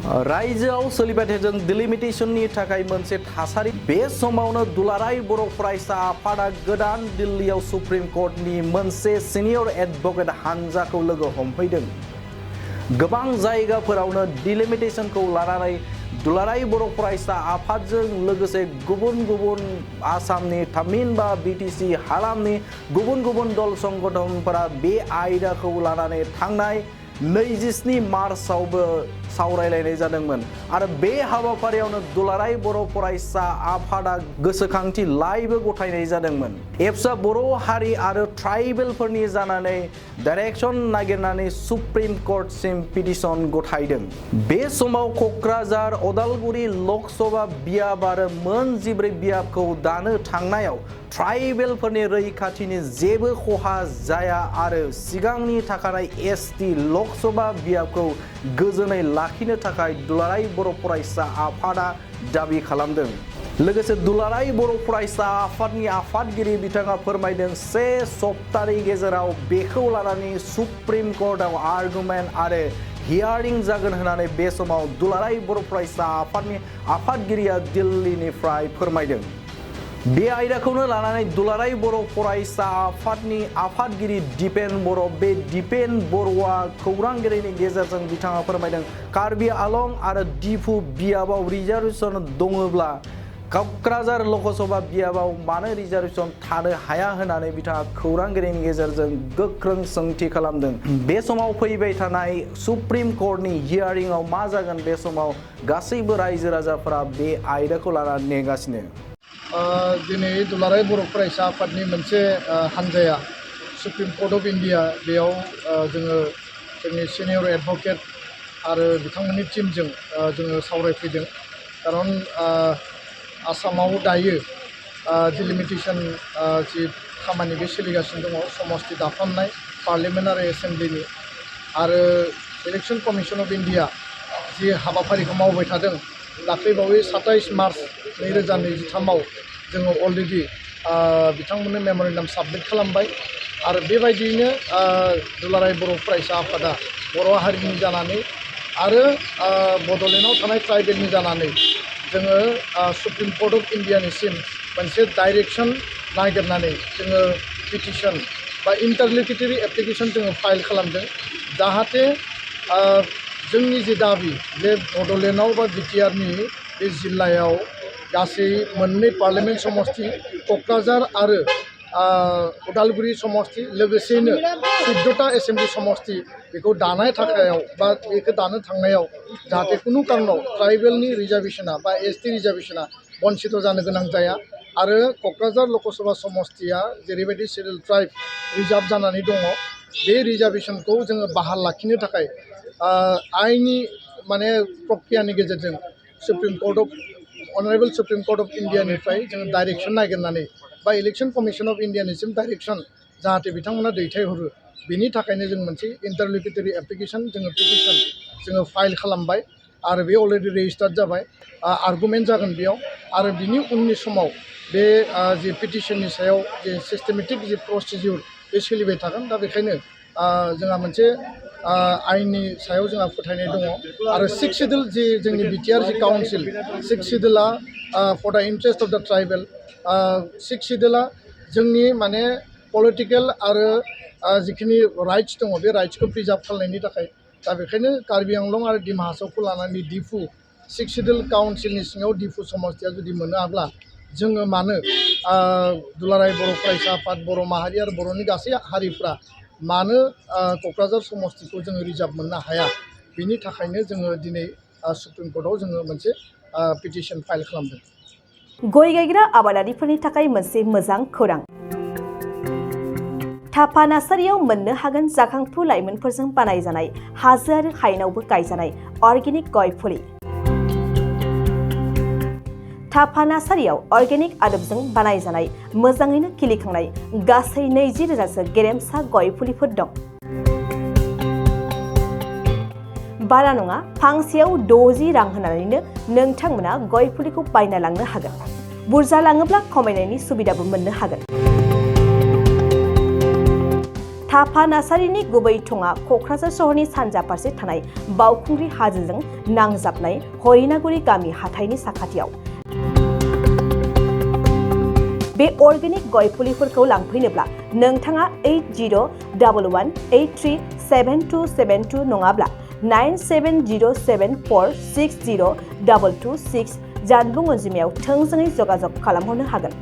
रायजोआव सोलिबाय थादों डिलिमिटेशननि थाखाय मोनसे थासारि बे समावनो दुलाराय बर' फरायसा आफादा गोदान दिल्लीयाव सुप्रिम कर्टनि मोनसे सिनियर एडभकेट हानजाखौ लोगो हमफैदों। गोबां जायगाफोरावनो डिलिमिटेशनखौ लानानै दुलाराय बर' फरायसा आफादजों लोगोसे गुबुन गुबुन आसामनि थामहिनबा बिटिसि हालामनि गुबुन गुबुन दल संगठनफोरा बे आयदाखौ लानानै थांनाय 27 मार्चआवबो सावरायलायनाय जादोंमोन आरो बे हाबाफारियावनो दुलाराय बर' फरायसा आफादा गोसोखांथि लाइबो गथायनाय जादोंमोन। एबसुआ बर' हारि आरो ट्राइबेलफोरनि जानानै डाइरेक्शन नागिरनानै सुप्रिम कर्टसिम पिटिशन गथायदों। बे समाव क'क्राझार अदालगुरि लकसभा बियाब आरो मोन 14 बियाबखौ दानो थांनायाव ट्राइबेलफोरनि रैखाथिनि जेबो खहा जाया आरो सिगांनि थाखानाय एसटि लकसभा बियाबखौ गोजोनै लाखिनो थाखाय दुलाराय बर' फरायसा आफादा दाबि खालामदों। लोगोसे दुलाराय बर' फरायसा आफादनि आफादगिरि बिथाङा फोरमायदों 1 सप्तानि गेजेराव बेखौ लानानै सुप्रिम कर्टआव आर्गुमेन्ट आरो हियारिं जागोन होननानै बे समाव दुलाराय बर' फरायसा आफादनि आफादगिरिया दिल्लीनिफ्राय फोरमायदों। बे आयदाखौनो लानानै दुलाराय बर' फरायसा आफादनि आफादगिरि दिपेन बर' बे दिपेन बर'आ खौरांगिरिनि गेजेरजों बिथाङा फोरमायदों कार्बि आलं आरो डिफु बियाबाव रिजार्भेसन दङब्ला क'क्राझार लकसभा बियाबाव मानो रिजार्भेसन थानो हाया होननानै बिथाङा खौरांगिरिनि गेजेरजों गोख्रों सोंथि खालामदों। बे समाव फैबाय थानाय सुप्रिम कर्टनि हियारिंआव मा जागोन बे समाव गासैबो रायजो राजाफोरा बे आयदाखौ लानानै नेगासिनो। दिनै दुलाराय बर' फरायसा आफादनि मोनसे हानजाया सुप्रिम कर्ट अफ इन्डिया बेयाव जोंनि सिनियर एडभकेट आरो बिथांमोननि टीमजों जोङो सावरायफैदों। खारन आसामाव दायो डिलिमिटेशन जि खामानि बे सोलिगासिनो दङ समस्ति दाफामनाय पार्लियामेन्टारि एसेम्ब्लिनि आरो इलेक्शन कमिशन अफ इन्डिया जि हाबाफारिखौ मावबाय थादों दाख्लैबावै 27 मार्च 2023आव जोङो अलरेडि बिथांमोननो मेम'रेन्डाम साबमिट खालामबाय आरो बेबायदियैनो दुलाराय बर' फरायसा आफादा बर' हारिनि जानानै आरो बड'लेण्डआव थानाय ट्राइबेलनि जानानै जोङो सुप्रिम कर्ट अफ इन्डियानिसिम मोनसे डाइरेक्शन नागिरनानै जोङो पिटिशन बा इन्टारल'किटरि एप्लिकेशन जोङो फाइल खालामदों जाहाथे जोंनि जे दाबि बे बड'लेण्डआव बा बिटिआरनि बे जिल्लायाव गासै मोननै पार्लियामेन्ट समस्ति क'क्राझार आरो उदालगुरि समस्ति लोगोसेनो 14टा एसेम्ब्लि समस्ति बेखौ दानाय थाखायाव बा बेखौ दानो थांनायाव जाहाथे खुनु कारनाव ट्राइबेलनि रिजार्भेशना बा एसटि रिजार्भेशना बन्सित जानो गोनां जाया आरो क'क्राझार लकसभा समस्तिया जेरैबायदि सिडिउल ट्राइब रिजार्भ जानानै दङ बे रिजार्भेशनखौ जोङो बाहाल लाखिनो थाखाय आइननि माने प्रक्रियानि गेजेरजों अनारेबल सुप्रिम कर्ट अफ इन्डियानिफ्राय जोङो डाइरेक्शन नागिरनानै बा इलेक्शन कमिशन अफ इन्डियानिसिम डाइरेक्शन जाहाथे बिथांमोना दैथायहरो बेनि थाखायनो जों मोनसे इन्टारल'किटरि एप्लिकेशन जोङो पिटिशन जोङो फाइल खालामबाय आरो बे अलरेडि रेजिस्टार्ड जाबाय आर्गुमेन्ट जागोन बेयाव आरो बिनि उननि समाव बे जि पिटिशननि सायाव जे सिस्टेमेटिक जि प्रसिडिउर बे सोलिबाय थागोन दा बेखायनो जोंहा मोनसे आइननि सायाव जोंहा फोथायनाय दङ आरो 6 शिड्यूल जि जोंनि बिटिआर जि काउन्सिल 6 शिड्यूला for the interest of the tribal 6 शिड्यूला जोंनि माने पलिटिकेल आरो जिखिनि राइट्स दङ बे राइट्सखौ प्रिजार्भ खालामनायनि थाखाय दा बेखायनो कार्बि आंलं आरो डिमा हासावखौ लानानै डिफु 6 शिड्यूल काउन्सिलनि सिङाव डिफु समस्तिया जुदि मोनाब्ला जोङो मानो दुलाराय बर' फरायसा आफाद बर' माहारि आरो बर'नि गासै हारिफ्रा मानो क'क्राझार समस्तिखौ जोङो रिजार्भ मोननो हाया बिनि थाखायनो जोङो दिनै सुप्रिम कर्टआव जोङो मोनसे पिटिशन फाइल खालामदों। गय गायग्रा आबादारिफोरनि थाखाय मोनसे मोजां खौरां। थापा नार्सारियाव मोननो हागोन जाखांफु लाइमोनफोरजों बानायजानाय हाजो आरो हायेनावबो गायजानाय अर्गेनिक गय फुलि। थापा नार्सारियाव अर्गेनिक आदबजों बानायजानाय मोजाङैनो खिलिखांनाय गासै 20,000सो गेरेमसा गय फुलिफोर दं। बारा नङा फांसेयाव 60 रां होनानैनो नोंथांमोना गय फुलिखौ बायना लांनो हागोन। बुरजा लाङोब्ला खमायनायनि सुबिदाबो मोननो हागोन। थाफा नार्सारिनि गुबै थङा क'क्राझार सहरनि सानजा फारसे थानाय बावखुंग्रि हाजोजों नांजाबनाय हरिनागुरि गामि हाथाइनि साखाथियाव। बे अर्गेनिक गय फुलिफोरखौ लांफैनोब्ला नोंथाङा 8011837272 नङाब्ला 9707460226 जानबुं अनजिमायाव थोंजोङै जगाजग खालामहरनो हागोन।